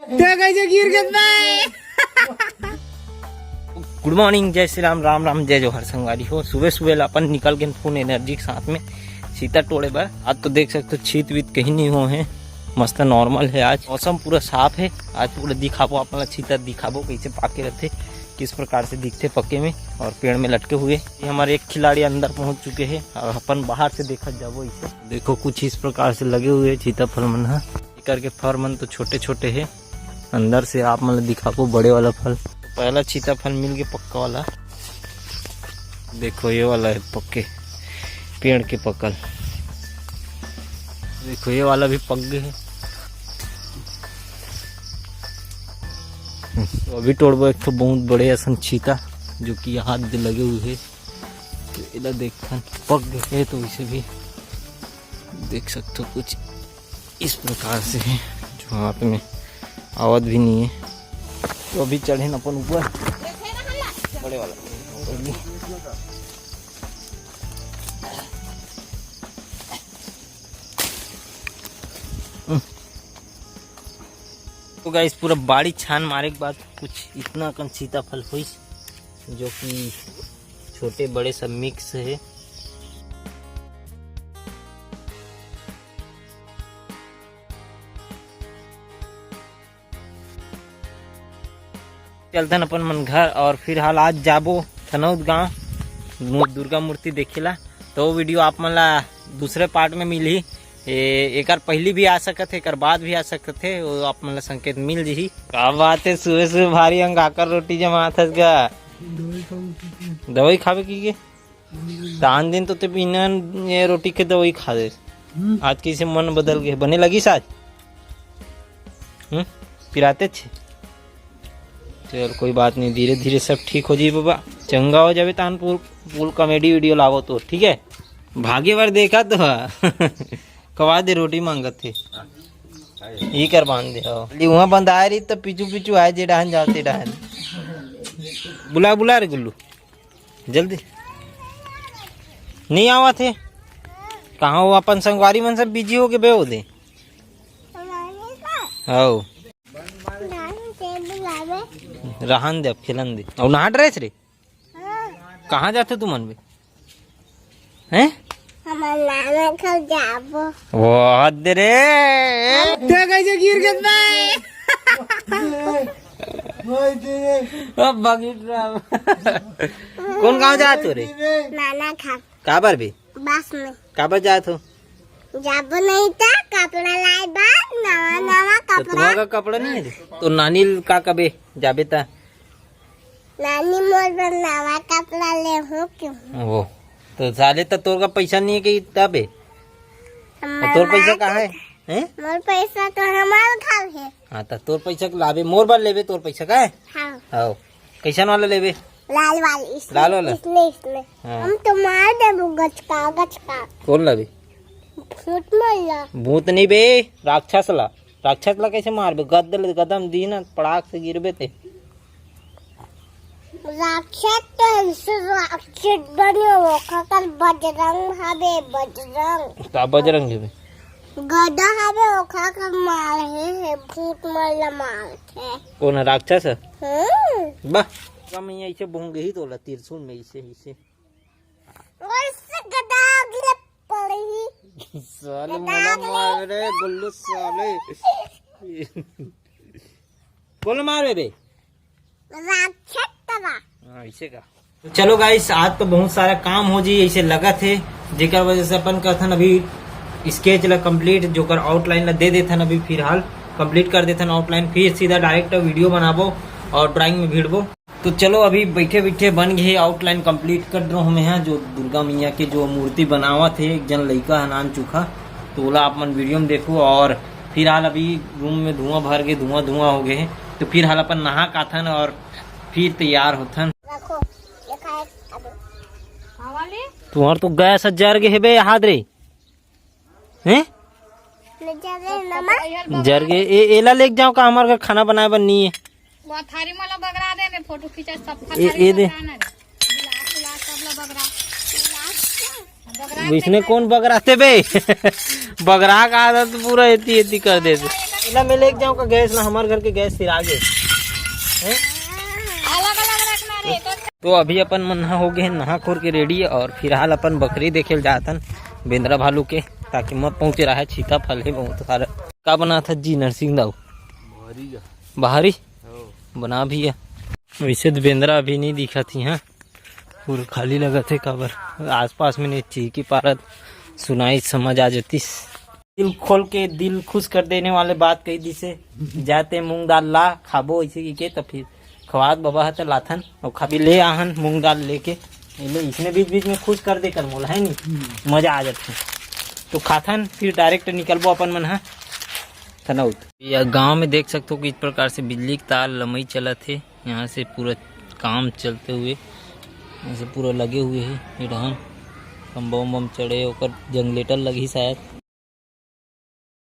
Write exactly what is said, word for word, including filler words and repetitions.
तो कैसे गिर गए भाई? गुड मॉर्निंग, जय श्री राम, राम राम, जय जोहार संगवारी हो। सुबह सुबह ला अपन निकल गए फुल एनर्जी के साथ में छीता टोड़े बर। आज तो देख सकते हो छीत वीत कहीं नहीं हो है, मस्त नॉर्मल है। आज मौसम पूरा साफ है। आज पूरा दिखाबो आप मन ला, छीता दिखाबो कैसे पाके रहते, किस प्रकार से दिखते पक्के में और पेड़ में लटके हुए। ये हमारे एक खिलाड़ी अंदर पहुंच चुके हैं और अपन बाहर से देखत जाबो। इसे देखो कुछ इस प्रकार से लगे हुए हैं छीता फल मन ह। एकर के फर मन तो छोटे छोटे है, अंदर से आप मन ला दिखाबो बड़े वाला फल। पहला छीता फल मिल गए पक्का वाला। देखो ये वाला है पक्के पेड़ के पकल। देखो ये वाला भी पक गए है। तो अभी तोड़बो एक ठो बहुत बड़े असन छीता जो कि हाथ दे लगे हुए है। तो एला देखथन पक गए है तो इसे भी देख सकते हो कुछ इस प्रकार से है जो हाथ में आवत भी नहीं है। तो अभी चढ़े न अपन ऊपर बड़े वाला। तो गाइस पूरा बाड़ी छान मारे के बाद कुछ इतना कन सीताफल होइस जो कि छोटे बड़े सब मिक्स है। चलथन अपन मन घर और फिलहाल आज जाबो थनौद गांव मु-, दुर्गा मूर्ति देखेला। तो वो वीडियो आप मन ला दूसरे पार्ट में मिलही। ए, एकर पहली भी आ सकत है, एकर बाद भी आ सकत है, वो आप मन ला संकेत मिल जही। का बात है, सुबह सुबह भारी अंगाकर रोटी जमात हस गा। दवाई खाबे की के? तान दिन तो ते बिना ये रोटी के दवाई खा दे। आज कैसे मन बदल गए, बने लगी साज? हम्म, पिराते छे। चल कोई बात नहीं, धीरे धीरे सब ठीक हो जाई बाबा, चंगा हो जाबे। तान फुल फुल कॉमेडी वीडियो लाबो तो ठीक है। भागे बार देखा तो कवा दे रोटी मांगत थे। ई कर बांध दे हो। ली वहाँ बंधाए रही तो पीछू पीछू आए जे डहन जाओ ते डहन। बुला बुला रे गुल्लू जल्दी। नहीं आवा थे कहाँ हो, अपन संगवारी मन सब बिजी हो के बे हो दे। हौ। रहन दे, अब खेलन दे। और नहा ड्रेस रे? कहाँ जाते तू मन बे? हैं? हमर नाना घर जाबो। वो हद रे। ते कैसे गिर गए बे? अब बगिट रहा। कौन गांव जात हो रे? नाना घर। काबर बे? बस में। काबर जात हो? जाबो नहीं था, कपड़ा लाए बा, नवा नवा तो कपड़ा। तुम्हारा कपड़ा नहीं है? तो नानी ल का कबे जाबे ता? नानी मोर बर नवा कपड़ा ले हो क्यों? वो तो साले तो तोर का पैसा नहीं है कि तबे? तो तोर पैसा कहाँ है? हैं? मोर पैसा तो हमार घर है। हाँ, तो तोर पैसा के लाबे, मोर बर लेबे, तोर पैसा का है? हाँ। हाँ। कैसन वाला लेबे? लाल वाली, इसने, लाल वाला? इसने, इसने। हाँ। हम तो मार देबो गचका, गचका। कौन लाबे? भूत मर ला। भूत नहीं बे, राक्षस ला। राक्षस ला कैसे मारबे? गद्दल, गदम दी ना, पड़ाक से गिरबे ते। राक्षस तो ऐसे राक्षस बने, ओखर बजरंग हवे, बजरंग। का बजरंग हवे? गदा हवे, ओखर मार है, है, भूत मर ला मार है। कौन है, राक्षस है? हम्म। बा, का मैं ऐसे बोंगे ही तोला त्रिशूल में ऐसे, ऐसे। और इससे गदा अगले पड़ी। साले गदा मोला अगले। मार रे गुल्लू साले। कौन मारे बे? राक्षस तरा। हाँ, ऐसे का। तो चलो गाइस, आज तो बहुत सारा काम हो जी, ऐसे लगत है, जेकर वजह से अपन कहथन अभी स्केच ला कंप्लीट, जोकर आउटलाइन ला दे देथन अभी, फिलहाल कंप्लीट कर देथन आउटलाइन, फिर सीधा डायरेक्ट वीडियो बनाबो और ड्राइंग में भिड़बो। तो चलो, अभी बैठे बैठे बन गए आउटलाइन कंप्लीट कर रहा हूँ मैं यहाँ, जो दुर्गा मैया के जो मूर्ति बनावत है एक जन लइका है नान चुखा, तो ओला आप मन वीडियो में देखो। और फिलहाल अभी रूम में धुआं भर के धुआं धुआं हो गए है, तो फिलहाल अपन नहा काथन और फिर तैयार होथन। रखो, ये खाए, अभी। तुहर तो गैस जर गे हेबे हाथ रे, हैं? ले जा रे, मामा। जर गे, ए, एला लेके जाओ का, हमार घर खाना बनाए बर नहीं है। वो थारी मला बगरा दे ने, फोटो खींचा, सब ए, थारी ए दे। बगरा ना रे। गिलास उलास सब ला बगरा। बगरा इसने दे। कौन बगराते बे? बगरा का आदत पूरा एती एती कर देते। ना मैं लेके जाऊँ का गैस, ना हमारे घर के गैस फिर आगे। हैं? तो अभी अपन मन ह हो गए हैं नहा खोर के रेडी और फिलहाल अपन बकरी देखे ल जातन बेंदरा भालू के, ताकि मत पहुँचे रहा है, छीता फल है बहुत सारा। का बना था जी नरसिंह दाऊ? बाहरी? बना भी है। वैसे तो बेंदरा अभी नहीं दिखा थी, हाँ, पूरा खाली लगत है, काबर आसपास में नहीं चीकी पारत, सुनाई समझ आ जातीस। दिल खोल के दिल खुश कर देने वाले बात कही दिसे, जाते मूंग दाल ला खाबो ऐसे की के, तो फिर खवात बाबा ह त लाथन और खाबी ले आहन मूंग दाल लेके। ये ले, इसने बीच बीच में खुश कर दे कर मोला, है नी? मजा आ जाथे। तो खाथन, फिर डायरेक्ट निकलबो अपन मन ह थनौत। या गांव में देख सकते हो कि इस प्रकार से बिजली के तार लमई चलत हे। यहाँ से पूरा काम चलते हुए, यहाँ से पूरा लगे हुए है ये डहन। खंबा उम्बा में चढ़े, ओकर जनरेटर लगही शायद।